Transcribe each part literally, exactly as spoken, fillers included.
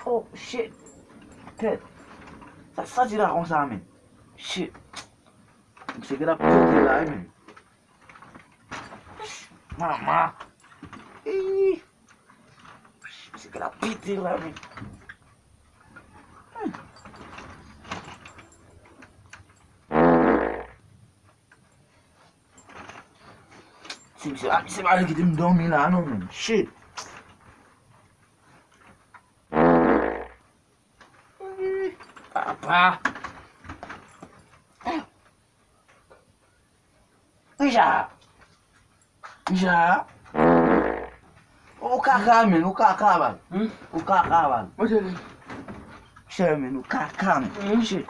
Oh, shit. Tèt. Sa, sa ti la konsa, men. Shit. Misye gen ap pete la, men. Mama. Ih. Misye gen ap pete la, men. Hmm. Si misye, ah, misye pa vle kite m dòmi la non, men. Shit. Papa. Mija. Mija. Ou kaka, men, ou kaka, man. Hmm? Ou kaka, man. Mwen te li. Chè, men, ou kaka, men. Hmm? Shit.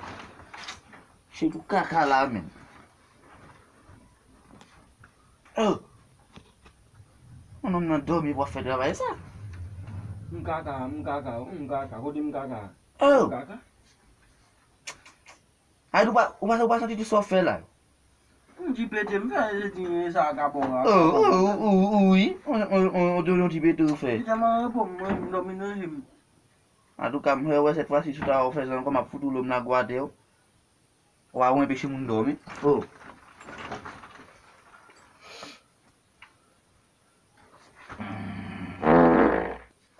Shit, ou kaka la, men. Oh. Yon nonm nan dòmi pou ap fè travay sa. M kaka, m kaka, m kaka. Kote m kaka? Oh. M kaka. Ay, ou pa, ou pa, ou pa santi ti sa w fè la? M di pete, m fè, se di sa ka bon. Oh, oh, oh, oh, wi. On, on, on, on, on ti pete ou fè. Li tèlman repo m, mwen, m dòmi nan je m. Antouka, m fè wè sèt fwa si sou ta w fè zan kòm ap fout ou lòm nan gwa atè w. Ou a ou enpeche moun dòmi. Oh.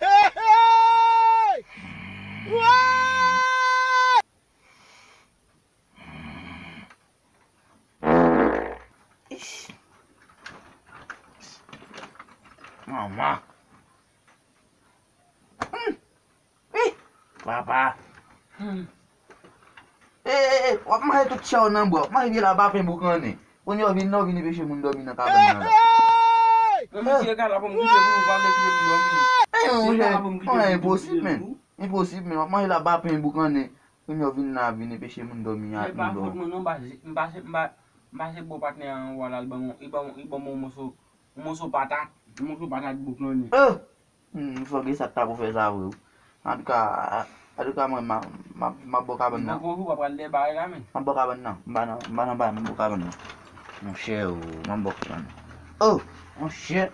Hey, hey! Wouy! Ish. Mama. Hmm. Ih! Papa. Hmm. E, e, e, w ap manje tout chè w nan bwa, w ap manje vye lapapen boukannen. Kounye a w vin la, w vin enpeche moun dòmi nan kabann nan la. Mwen, misye ka la pou m kite pou ou, pa vle kite moun dòmi. E, monchè, enposib, men. Enposib, men. W ap manje lapapen boukannen. Kounye a w vin la, vin enpeche moun dòmi a. Se pa fòt mwen non, m pa se, m pa se, m pa, m pa se bon patnè an, wala, li ban m, li ban m, li ban m yon moso, yon moso patat, yon moso patat boukannen. Oh! Hmm, fòk e sa t ta pou fè sa vre wi. Antouka, antouka mwen, m a, m a, m ap bò kabann nan. Bon, bonjou, w ap pral dèbare la, men. M ap bò kabann nan. M pa nan, m pa nan bay, m ap bò kabann nan. Monchè, o, m ap bò kabann nan. Oh, monchè.